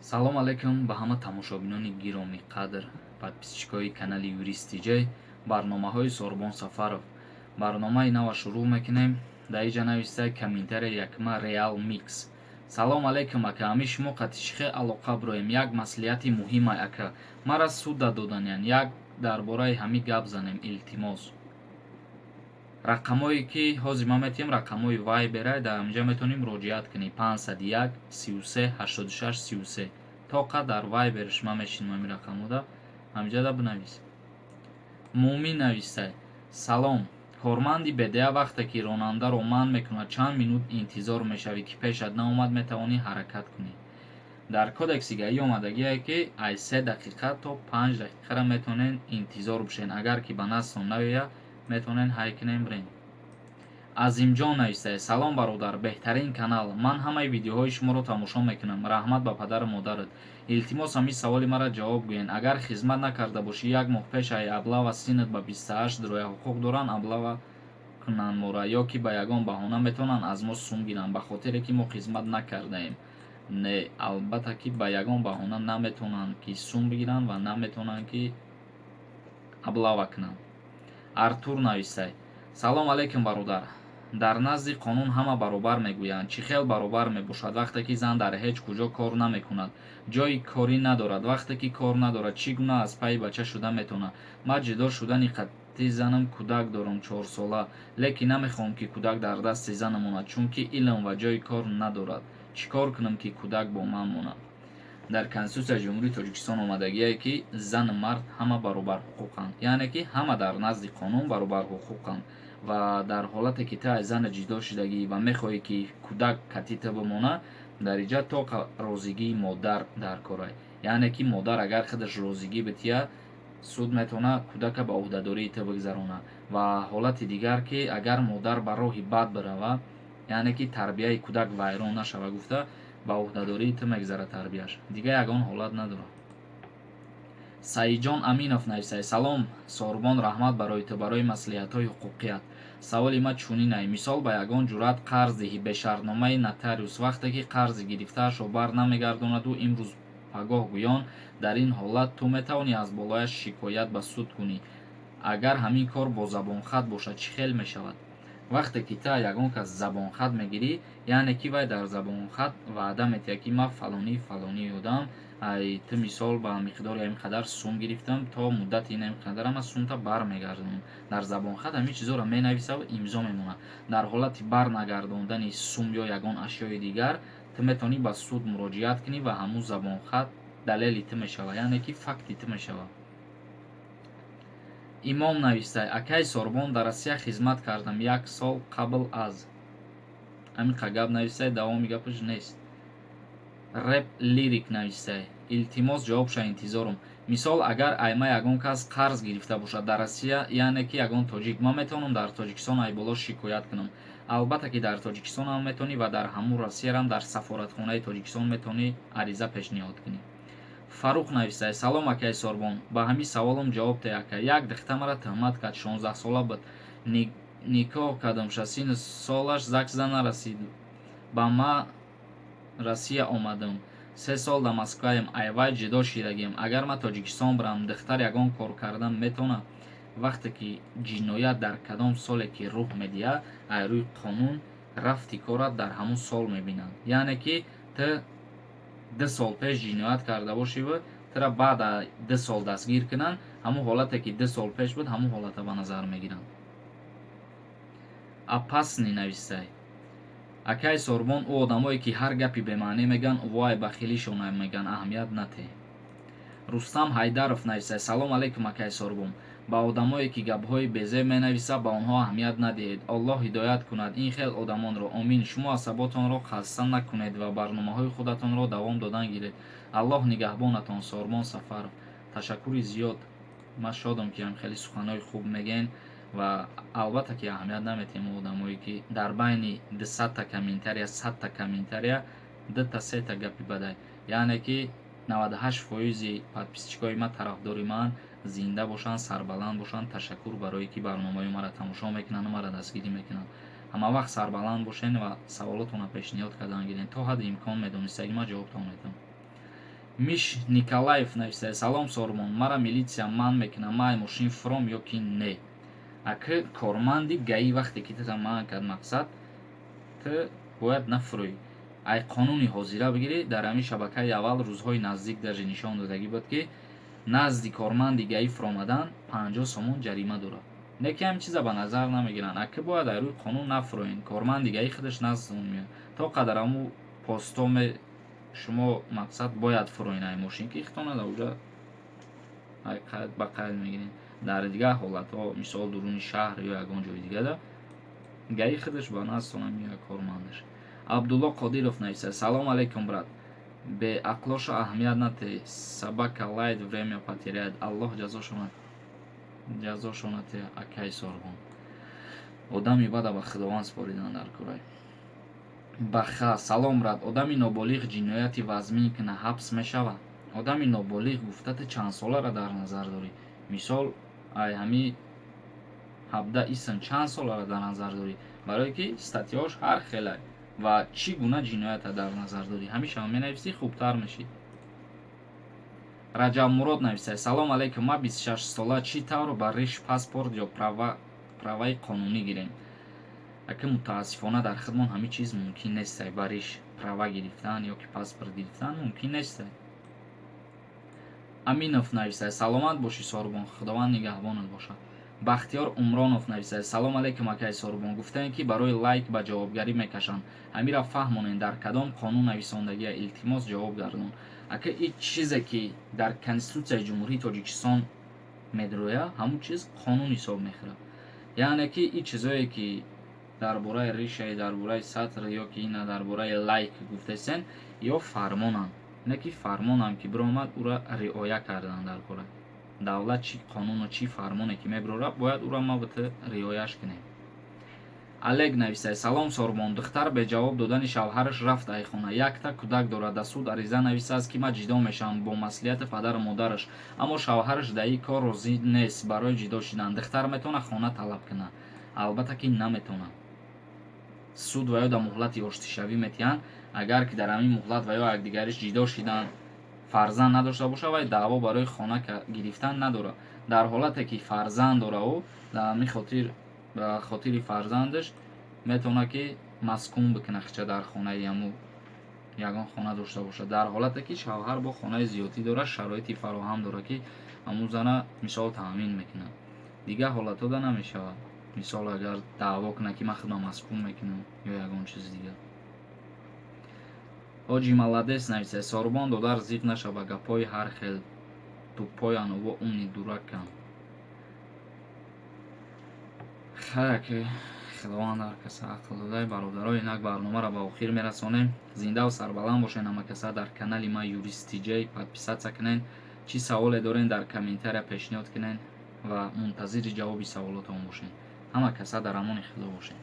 Салом алейкум ба ҳама тамошобинони гиромиқадр, подписчикои канали Юрист Тиҷай, барномаҳои Сорбон Сафаров. Барномаи нава шурӯъ мекунем. Дар иҷа нависта комментария якма Реал Микс. Салом алейкум, ака, ҳами шумо қатишихе алоқа бироем, як маслиҳати муҳима, ака. Мара суда доданян, як дар бораи ҳами гап занем, илтимос. Рақамое ки ҳозир ман метиҳам, рақамҳои Вайбера, дар ҳаминҷа метавонӣ муроҷиат кунӣ: 501 33 86 33. Тоқа дар Вайберш ман мешинам, ҳамин рақамода ҳаминҷада бинавис. Муъмин навистай: Салом, корманди БДА вақте ки ронандаро манъ мекунад, чанд минут интизор мешавӣ, ки пешат наомад, метавонӣ ҳаракат кунӣ? Дар кодекси ГАИ омадагие, ки аз 3 дақиқа то 5 дақиқара метавонед интизор бошед. Агар ки ба наздтон наояд, метавонед ҳай кунем, бирем. Азимҷон навистае: Салом, бародар, беҳтарин канал, ман ҳамаи видеоҳои шуморо тамошо мекунам, раҳмат ба падару модарат. Илтимос, ҳамин саволи маро ҷавоб гӯен: агар хизмат накарда бошӣ, як моҳ пеш ай облава синнат ба 28 дуроя, ҳуқуқ доранд облава кунанд мора ё ки ба ягон баҳона метавонанд аз мо сум гиранд, ба хотире ки мо хизмат накардаем? Не, албатта ки ба ягон баҳона наметавонанд ки сум бигиранд ва наметавонанд ки облава кунанд. Артур навистай: Салом алейкум, бародар, дар назди қонун ҳама баробар мегӯянд, чӣ хел баробар мебошад, вақте ки зан дар ҳеҷ куҷо кор намекунад, ҷойи корӣ надорад? Вақте ки кор надорад, чӣ гуна аз пайи бача шуда метавонад? Ман ҷудо шудани қатъи занам кӯдак дорам 4-сола, лекин намехоҳам, ки кӯдак дар дасти занам монад, чунки илм ва ҷойи кор надорад. Чӣ кор кунам, ки кӯдак бо ман монад? Дар Конститутсияи Ҷумҳурии Тоҷикистон омадагие, ки зану мард ҳама баробарҳуқуқанд, яъне ки ҳама дар назди қонун баробарҳуқуқанд. Ва дар ҳолате ки ту аз зана ҷудо шудагӣ ва мехоҳӣ, ки кӯдак кати ту бимонад, дар инҷа то розигии модар дар корай, яъне ки модар агар худаш розигӣ бития, суд метавонад кӯдака ба ӯҳдадории ту бигзаронад. Ва ҳолати дигар, ки агар модар ба роҳи бад бирава, яъне ки тарбияи кӯдак вайрон нашава гуфта, ба ӯҳдадории ту мегзарад тарбияш. Дигар ягон ҳолат надорад. Саидҷон Аминов нависад: Салом, Сорбон, раҳмат барои ту, барои маслиҳатҳои ҳуқуқият. Саволи ма чунинай: мисол, ба ягон ҷуръат қарз диҳӣ бе шартномаи нотариус, вақте ки қарзи гирифтаашро бар намегардонаду имрӯз пагоҳ гӯён, дар ин ҳолат ту метавонӣ аз болояш шикоят ба суд кунӣ? Агар ҳамин кор бо забонхат бошад, чӣ хел мешавад? Вақте ки ту ягон кас забонхат мегирӣ, яъне ки вай дар забонхат ваъда метиҳад, ки ман фалонӣ фалонӣ одам, ай ту, мисол, ба миқдори ҳамин қадар сум гирифтам, то муддати ин қадар ама сумта бармегардонам. Дар забонхат ҳамин чизҳоро менависаву имзо мемонад. Дар ҳолати барнагардондани сум ё ягон ашёи дигар, ту метавонӣ ба суд муроҷиат кунӣ ва ҳамун забонхат далели ту мешавад, яъне ки факти ту мешавад. Имом навистай: Акаи Сорбон, дар Россия хизмат кардам як сол қабл аз ҳамин гап навистай, давоми гапаш нест. Реп Лирик навистай: Илтимос, ҷавобша интизорум. Мисол, агар айма ягон кас қарз гирифта бошад дар Россия, яъне ки ягон тоҷик, ман метавонам дар Тоҷикистон айболо шикоят кунам? Албатта ки дар Тоҷикистон ҳам метавонӣ ва дар ҳамун Россиярам дар сафоратхонаи Тоҷикистон метавонӣ ариза пешниҳод кунӣ. Фарух навистай: Салом, акаи Сорбон, ба ҳамин саволам ҷавоб деҳ, ака. Як духта мара тӯҳмат кард, 16-сола буд, никоҳ кардамша, сину солаш ЗАГСда нарасид. Ба ма Россия омадам, 3 сол дар Москваем, айвай ҷудо шидагем. Агар ман Тоҷикистон бирам, духтар ягон кор кардан метавонад? Вақте ки ҷиноят дар кадом соле ки рух медиҳад, ай рӯи қонун рафти корат дар ҳамун сол мебинанд. Яъне ки ту 2 сол пеш ҷиноят карда бошиву тура баъд 2 сол дастгир кунанд, ҳамун ҳолате ки 2 сол пеш буд, ҳамун ҳолата ба назар мегиранд. Апасни навистай: Акаи Сорбон, ӯ одамое ки ҳар гапи бемаънӣ мегӯянд, вой, ба хелишона мегӯянд, аҳамият натеҳ. Рустам Ҳайдаров нависай: Салом алейкум, акаи Сорбон, ба одамое ки гапҳои безеб менависад, ба онҳо аҳамият надиҳед. Аллоҳ ҳидоят кунад ин хел одамонро, омин. Шумо асаботонро хаста накунед ва барномаҳои худатонро давом додан гиред. Аллоҳ нигаҳбонатон. Сорбон Сафаров. Ташаккури зиёд, ман шодам, ки ҳам хеле суханҳои хуб мегӯен. Ва албатта ки аҳамият наметиҳем одамое ки дар байни 200-та комментария, 100-та комментария дута сета гапи бадай, яъне ки 98 фоизи подписчикои ман тарафдори ман. Зинда бошанд, сарбаланд бошанд. Ташаккур барое ки барномаи маро тамошо мекунанд, маро дастгирӣ мекунанд. Ҳама вақт сарбаланд бошед ва саволотонро пешниҳод кардан гиред. То ҳадди имкон медонистагӣ ман ҷавобтон медиҳам. Миш Николаев нависае: «Салом, Сормон, мара милитсия манъ мекунад, ман мошин фуром ё ки не?» Аки корманди ГАИ вақте ки тата манъ кард, мақсад, ту бояд нафурӯӣ. Ай қонуни ҳозира бигирӣ, дар ҳамин шабакаи аввал рӯзҳои наздик даже нишон додагӣ буд, ки назди корманди ГАИ фуромадан 50 сомон ҷарима дорад. Не ки ҳамин чиза ба назар намегиранд. Аки бояд ай рӯи қонун нафуроен. Корманди ГАИ худаш наздтон меояд то қадар ҳаму посто шумо, мақсад, бояд фуроен ай мошин, ки хитона да уҷа ба қайд мегирем. Дар дигар ҳолатҳо, мисол, дуруни шаҳр ё ягон ҷои дигада, ГАИ худаш ба наздтона меояд, кормандаш. Абдулло Қодиров нависад: «Салом алейкум, брат, беақлоша аҳамият нате, собака лает, время потеряет. Аллоҳ ҷазошона те, акай Сорбон. Одами бада ба Худованд супоридан дар курай баха. Салом, брат, одами ноболиғ ҷинояти вазмин кина, ҳабс мешавад?» Одами ноболиғ гуфтата чанд соларо дар назар дорӣ? Мисол, ай ҳами 17 исм чанд соларо дар назар дорӣ? Барое ки статьяош ҳар хелай ва чӣ гуна ҷиноята дар назар дорӣ, ҳамеша менависӣ, хубтар мешид. Раҷабмурод нависад: «Салом алейкум, ман 26 сола, чӣ тавр ба риш паспорт ё праваи қонунӣ гирем?» Аки, мутаассифона, дар худмон ҳамин чиз мумкин нестай. Ба риш права гирифтан ё ки паспорт гирифтан мумкин нестай. Аминов нависад: «Саломат бошӣ, Сорбон, Худованд нигаҳбонат бошад». Бахтиёр Умронов нависад: «Салом алейкум, акай Сорбон, гуфтаем, ки барои лайк ба ҷавобгарӣ мекашанд. Ҳамира фаҳмонед, дар кадом қонун нависондагия? Илтимос, ҷавоб гардон». Ака, и чизе ки дар Конститутсияи Ҷумҳурии Тоҷикистон медрояд, ҳамун чиз қонун ҳисоб мехӯрад. Яъне ки и чизое ки дар бораи ришаи, дар бораи сатр ё ки ина дар бораи лайк гуфтесен, ё фармонанд. Не ки фармонам ки биромад, ӯра риоя кардан дар кора. Давлат чӣ қонуну чӣ фармоне ки мебирорад, бояд ӯра ма бите риояш кунем. Олег нависад: «Салом, Сорбон, духтар беҷавоб додани шавҳараш рафт ай хона, якта кӯдак дорад. Дар суд ариза нависааст, ки ман ҷидо мешавам бо маслиҳати падару модараш, аммо шавҳараш дар ин кор розӣ нест. Барои ҷидо шудан духтар метавонад хона талаб кунад?» Албатта ки наметавонад. Суд ва ё дар муҳлати оштишавӣ метиҳанд. Агар ки дар ҳамин муҳлат ва ё якдигариш ҷидо шиданд, фарзанд надошта бошад, вай даъво барои хона гирифтан надорад. Дар ҳолате ки фарзанд дора, ӯ дар ҳамин хотир, ба хотири фарзандаш метавонад ки маскун бикунад хича дар хонаи ҳаму ягон хона дошта бошад. Дар ҳолате ки шавҳар бо хонаи зиёдтӣ дорад, шароити фароҳам дорад, ки ҳамун зана, мисол, таъмин мекунад. Дигар ҳолатҳо намешавад. Мисол, агар даъво кунад, ки ман худам маскун мекунам ё ягон чизи дигар. Ҳоҷи Маладес нависад: «Сорбон додар, зиқ наша ба гапҳои ҳар хел тупой, аново умный дуракам». Хайр, ки Худованд ҳар каса ақл додай. Бародаро, инак барномаро ба охир мерасонем. Зиндаву сарбаланд бошед ҳамакаса. Дар канали ма Юрист Тиҷей подписаться кунед. Чӣ саволе дорен, дар комментария пешниҳод кунед ва мунтазири ҷавоби саволотон бошед. Ҳама каса дар амони Худо бошед.